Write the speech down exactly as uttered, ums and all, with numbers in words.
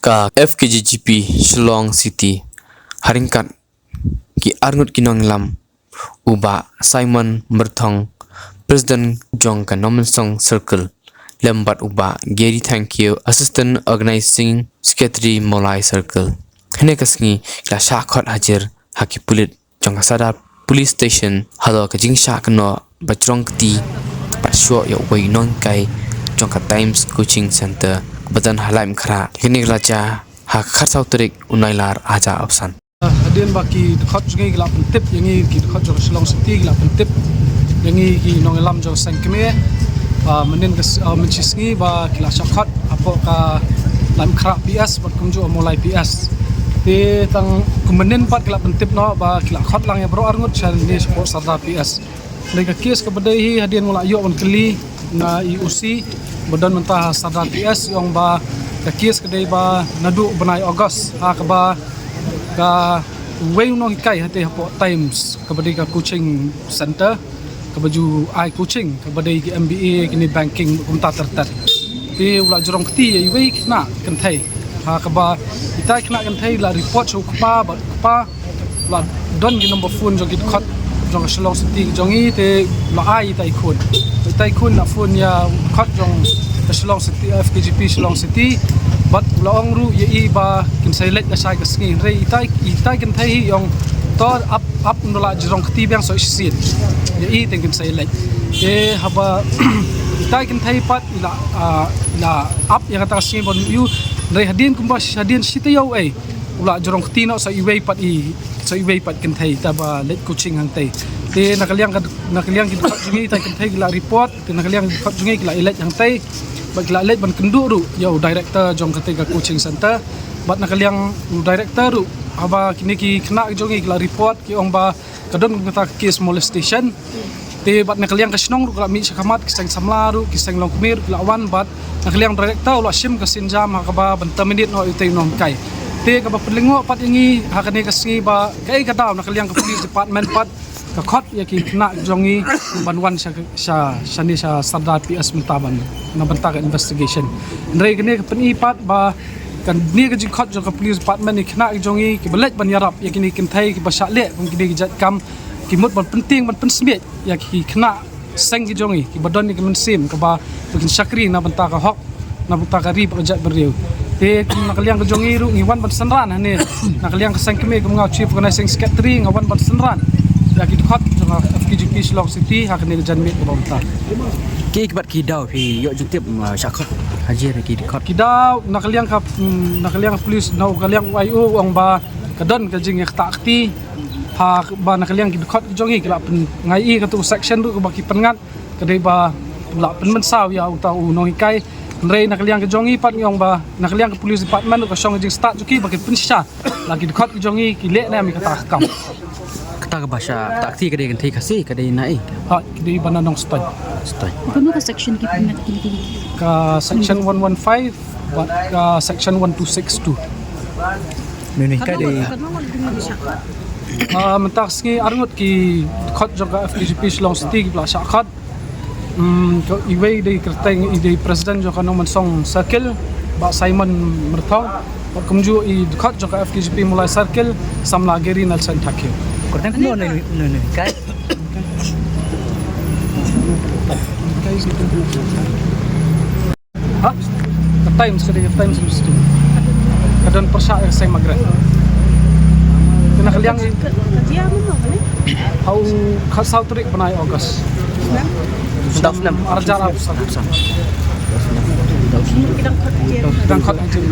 Ka F K G G P Shillong City ha ryngkat ki arngut ki nongïalam, u Bah Simon Myrthong, President jong ka Nongmensong Circle, lem bad u Bah Gary Thangkhiew, Assistant Organizing Secretary Mawlai Circle. Hynne ka sngi ki la shah khot hajir ha ki pulit jong ka Sadar Police Station halor ka jingshah kynnoh ba jrong kti bad shoh ïa uwei u nonghikai jong ka Times Coaching Center ba don ha Laitumkhrah. Kane ka la jia ha ka khatsaw tarik u Nailar arhajar arphew san. Hadien ba ki dkhot jong ngi ki la pyntip ïa ngi, ki dkhot jong ka Shillong City ki la pyntip ïa ngi ki nongïalam jong ka seng kmie. Ah, mynnin ka s-, ah, mynshi sngi ba ki la shah khot hapoh ka Laitumkhrah P S bad kumjuh Mawlai P S. Te tang kumba mynnin pat ki la pyntip noh ba ki la khot lang ïa baroh arngut shane shapoh Sardar P S. Dei ka kes kaba dei hi, hadien nga la ïoh ban kylli na i O C ba don mynta ha Sardar P S, i ong ba ka kes ka dei ba naduh bnai August ha kaba ka wei u nonghikai hangtei hapoh Times kaba dei ka coaching center kaba ju ai coaching kaba dei ki M B A, kine banking kumta ter ter. Te u la jrong kti ïa iwei i khynnah kynthei ha kaba ita i khynnah kynthei la report sha u kpa bad u kpa la don ki number phone jong ki dkhot jong ka Shillong City jong ngi, te la ai ita i khun. Ita i khun la phone ïa u dkhot jong ka Shillong City, F K G P Shillong City, bad u la ong ruh ïa i ba kin sa ïaleit lashai ka sngi. Hynrei ita i, ita i kynthei hi i ong to ap, ap, ym da lah jrong kti biang, sa shisien ïa i te kin sa ïaleit. Te haba ita i kynthei pat i la, ah, i la ap ïa kata ka sngi ban ïoh. Hynrei hadien kumba hadien shi taïew ei u la jrong kti noh sa iwei pat i, sa iwei pat kynthei ita ba leit coaching hangtei. Te na ka liang ka, na ka liang ki dkhot jong ngi ita i kynthei ki la report, te na ka liang ki dkhot jong ngi ki la ïaleit hangtei bad ki la leit ban kynduh ruh ïa u director jong katei ka coaching center. Bad na ka liang u director ruh haba kine ki khynnah jong ngi ki la report ki ong ba ka don kata ka case molestation. Te bad na ka liang ka shnong ruh ka la mih sha khmat, ki seng samla ruh, ki seng longkmie ruh ki la wan, bad na ka liang director u la shim ka sienjam ha kaba ban terminate noh ïa utei u nonghikai. Te kaba pynlyngngoh pat ïa ngi ha kane ka sngi ba kaei ka daw na ka liang ka police department pat ka khot ïa ki khynnah jong ngi ban wan sha, sha, shane sha Sardar P S mynta ban na bynta ka investigation. Hynrei kane ka pyni pat ba kane ka jingkhot jong ka police department, ki khynnah jong ngi kiba leit ban ïarap ïa kine ki kynthei kiba shah leh kum kine ki jait kam, ki mut ban pyntieng ban pynsmiej ïa ki khynnah seng ki jong ngi kiba don ïa ki mynsiem kaba kin shakri na bynta ka hok, na bynta ka ri bad ka jaitbynriew. Te na ka liang ka jong ngi ruh ngi wan ban synran hangne, na ka liang ka seng kmie kum nga u Chief Organizing Secretary nga wan ban synran ïa ki dkhot jong ka F K G P Shillong City ha kane ka janmiet kaba mynta. Ki, ki bad ki daw phi ïoh jingtip, uh, shah khot hajir ki dkhot. Ki daw na ka liang ka, mm, na ka liang ka police, na ka liang u I O u ong ba ka don ka jingïaktah kti ha kaba na ka liang ki dkhot ki jong ngi ki la pyn, nga ïohi katu section ruh kaba ki pynngat ka dei ba la pynmynsaw ïa uta u nonghikai. Hynrei na ka liang ka jong ngi pat ngi ong ba na ka liang ka police department ruh ka shong ka jingstad jong ki ba kin pynshisha la ki dkhot ki jong ngi ki leh ne em ïa kata ka kam. Kata kaba shah ktah kti ka dei kynthei Khasi, ka dei naei? Ha, ka dei ba na Nongstoiñ. Stoiñ. Kumno ka section ki pynngat kine kine? Ka section one one five bad ka section one two six two. Mynta ka dei, ah, mynta ka sngi arngut ki dkhot jong ka F K G P Shillong City ki la shah khot. Hmm, ka iwei dei kyrteng, i dei president jong ka Nongmensong Circle, Bah Simon Myrthong. Bad kumjuh i dkhot jong ka F K G P Mawlai Circle, samla Gary Nelson Thangkhiew. Kyrteng kumno ne, ne, ne, kai? Ha? Ka Times, ka dei ka Times University. Ka don pyrshah ïa ka Saint Margaret. Kane ka liang i, ha u khatsaw tarik bnai August. Dau snem. Arhajar arphew san. Dang khot hajir.